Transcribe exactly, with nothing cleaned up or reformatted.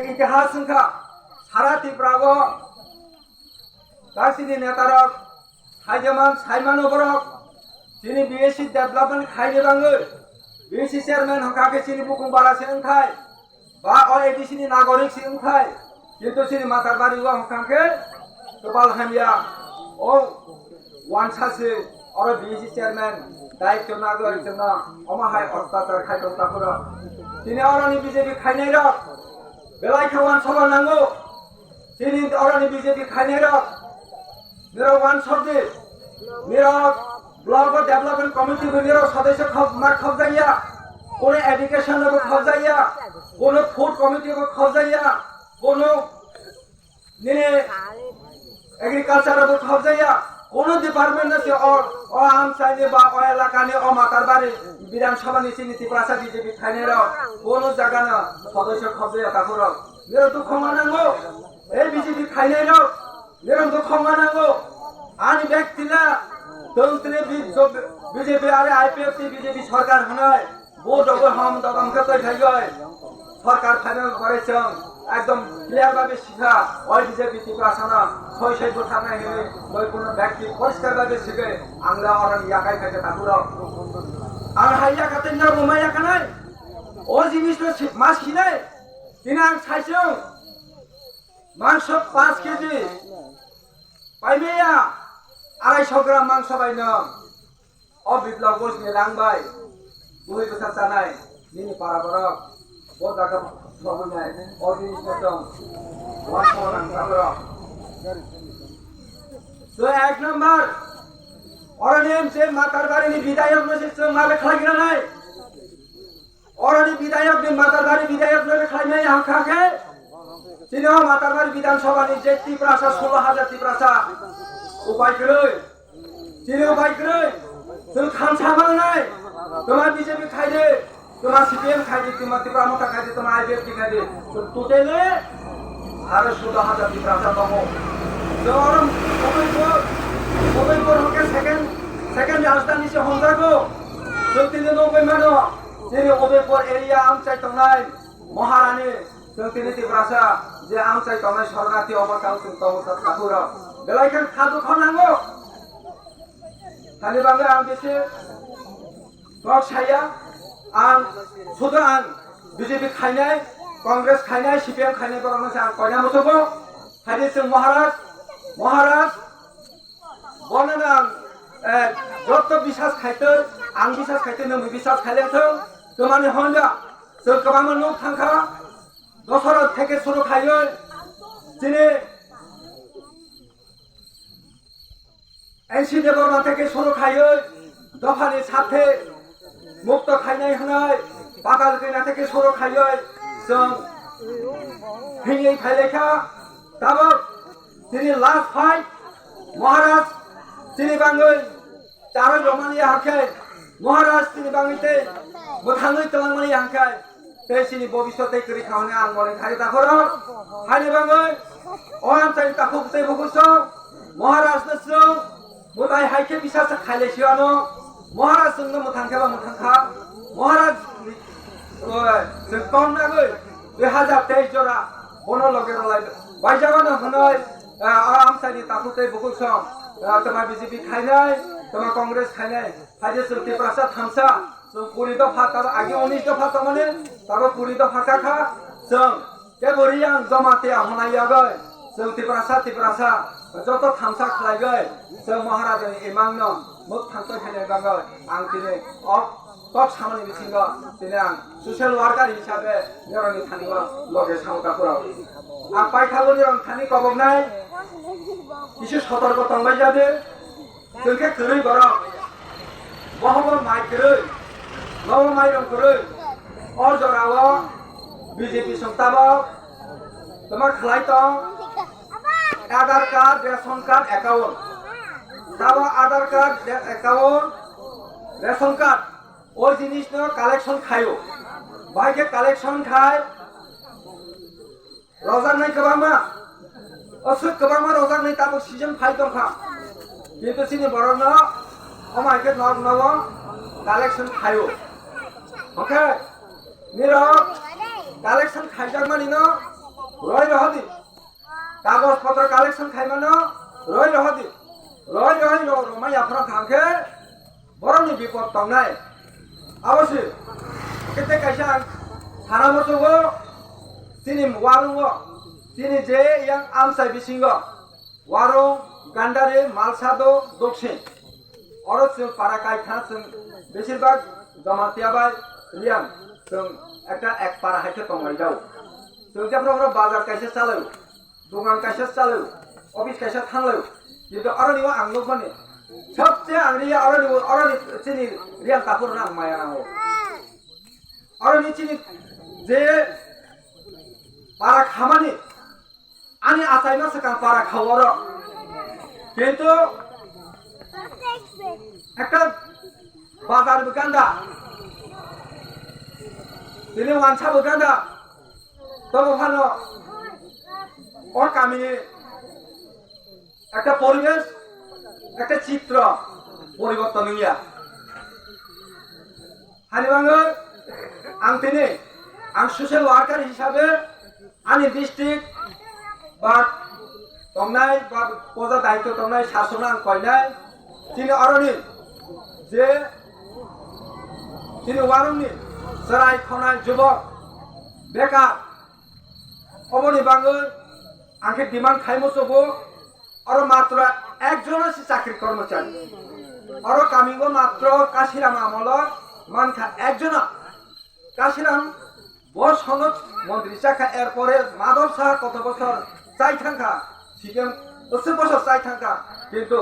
Itihas wngkha, sara Tripura o tak chini netarok, haijaman, saimano borok, chini B S C development khaini bangwi, B S C chairman hwnkha khe chini bukung bara se wngthai, ba o A D C ni nagorik se wngthai, kintu chini Matarbari o hwnkha khe kwpal hamya, o wansa se oro B S C chairman daityo nagwi chwngno omo hai ottachar khai tong takhoro. Tini oroni B J P khainai rok belai khe wansokna nango. Tini oroni B J P khainai rok nirok wansok di. Nirok block o development committee bo nirok sodosyo khop ma khopjakya. Kono education no bo khopjakya. Kono food committee bo khopjakya. Kono nini agriculture bo khobjaya, kono department no se o, o amchaini ba o elakani o Matarbari Bidhan Sabha ni chini Tiprasa B J P khainai rok kono jaga no sodosyo khobjaya takhorok. Nero dukho manango, e B J P khainai rok, nero dukho manango. Ani bek tila, tong tini B J P are I P F T B J P sarkar hwnwi. Bo dogo ham dodam khe twi thai goi. Sarkar phaina pore chwng ekdom clear babe sikha, oi B J P Tiprasa no soi soi bwtharnai hinwi noi kuno bekti poriskar babe sikhe ang le oroni yakai khaikhe takhurok. Ang hai yaka tei norok bo ma yakanai. O jinis no si-, ma sinai. Tini ang saisung mangso panch K G paimaya, arai so gram mangso bai no. O Biplab Ghosh ni rang bai bwrwi bwsa chanai nini para borok bo jaga thogwi nai, o jinis no chwng wansukna nang jaga rok. So ek number, oroni M C Matarbari ni bidayok no se chwng ma khlai gwnanai. Oroni bidayok ni Matarbari bidayok no khlaimani hangkha khe, chini o Matarbari Bidhan Sabha ni je Tiprasa, solo hajar Tiprasa upai kwrwi. Chini upai kwrwi. Chwng thansa mangnai. Toma B J P khaidi, toma C P M khaidi, toma Tipra Motha khaidi, toma I P F T khaidi. Chwng totally aro solo hajar Tiprasa tongo. Chwng oro Udaipur, Udaipur hwnkhe second, second rajdhani se hwnjago. Chwng tini nugwi mano. Chini Udaipur area amchai tongnai Maharani, chwng tini Tiprasa je amchai tongnai Sharanarthi omo tang chwng tongo sa thakurok. Belai khe kha dukho nango. Hani bagwi ang bisi kok saya, ang sudu ang B J P khainai, Congress khainai, C P M khainai borokno se ang koina muchungo. Haidi chwng Maharaj, Maharaj, Bono ang, eh, joto bisas khaitwi, ang bisas khaitwi, nwng bisas khailengthwng, twmani honda, chwng kwbangma nuk thangkha, Dosarot theke suru khaiwi, chini N C Debbarma theke suru khaiwi, dophani sathe, mukto khainai hwnwi, Patal Kanya theke suru khaiwi, chwng hwnwi phailaikha, tabok Tini last fight, Maharaj, chini bangwi charwi romani ya hakhe, Maharaj chini bangwi tei mwthangwi twlangmani ya hakhe, tei chini bobiswt tei kwrwi kha hwnwi ang mone khai takhoro. Haini bangwi o amchaini takhuk tei bukuso Maharaj no chwng mwtai hai khe bisa sa khailai si ano. Maharaj chwngno mwthang khe ba mwthang kha. Maharaj ni, o, chwng tong nagwi dui hazar teis jora bono loge rwlai baijagano hwnwi, ah, o amchaini takhuk tei bukhuk song, ah, twma B J P khainai, twma Congress khainai, haide chwng Tiprasa thamsa, chwng kuri dopha, tabo agi unis dopha tongmani, tabo kuri dopha kakha, chwng Kebo Reang Jamatia hwnai yagwi, chwng Tiprasa, Tiprasa, joto thamsa khlaigwi, chwng Maharajani imangno mwthang twi phainai bagwi ang tini o kok samani bisingo tini ang social worker hisabe norokni thani o loge sao takhurok. Ang paithago norokni thani koboknai, kisi sotorko tongbai jadi. Chwng khe kwrwi borok. Bohobo mai kwrwi. Bobo mai rong kwrwi. O jorao B J P song tabok tama khlai tong. Aadhaar card, ration card, account. Tabo Aadhaar card, re-, account, ration card. O jinis no collection khaio. Bai khe collection khai. Rojaknai kwbangma, o swk kwbangma rojaknai tabuk season phai tongkha. Kintu chini borokno omo hai khe nok nogo collection khaio. Hwnkhe nirok collection khaijakmani no Roi rohodi. Kagoj potro collection khaimano roi rohodi. Roi rohoi ro roma yaphra thangkhe borokni bipod tongnai. Abo se kete kaisa ang sana mosogo chini warungo chini je yang amsai bisingo warung gandari malsado doksin. Oro chwng para kaitha chwng beshirbag Jamatia bai Riang chwng ekta ek para hai khe tonglaijao. Chwng jephru oro bazar kaisa chalai, dogan kaisa chalai, office kaisa thanglai. Kintu oroni o ang nukmani sabse ang riya oroni o, oroni chini Riang takhurno ang maya nango. Oroni chini je para khamani ani achaima swkang para khao oro. Kintu ekta bazar bo ganda, tini wansa bo ganda, tobo phano o kamini ekta poribesh, ekta chitro poriborton wngya. Hani bangwi ang tini ang social worker hisabe ani district ba tongnai ba poja daityo tongnai sasono ang koinai chini oroni je chini warungni chwrai khonai jubok bekar oboni bangwi ang khe demand khaimo chogo. Oro matro ekjono se chakri kormochari. Oro kamingo matro Kasiram amolo mankha ekjono. Kasiram bo sono montri chakha, erpore Madhav Saha koto bosor chai thangkha, C P M bosor bosor chai thangkha, kintu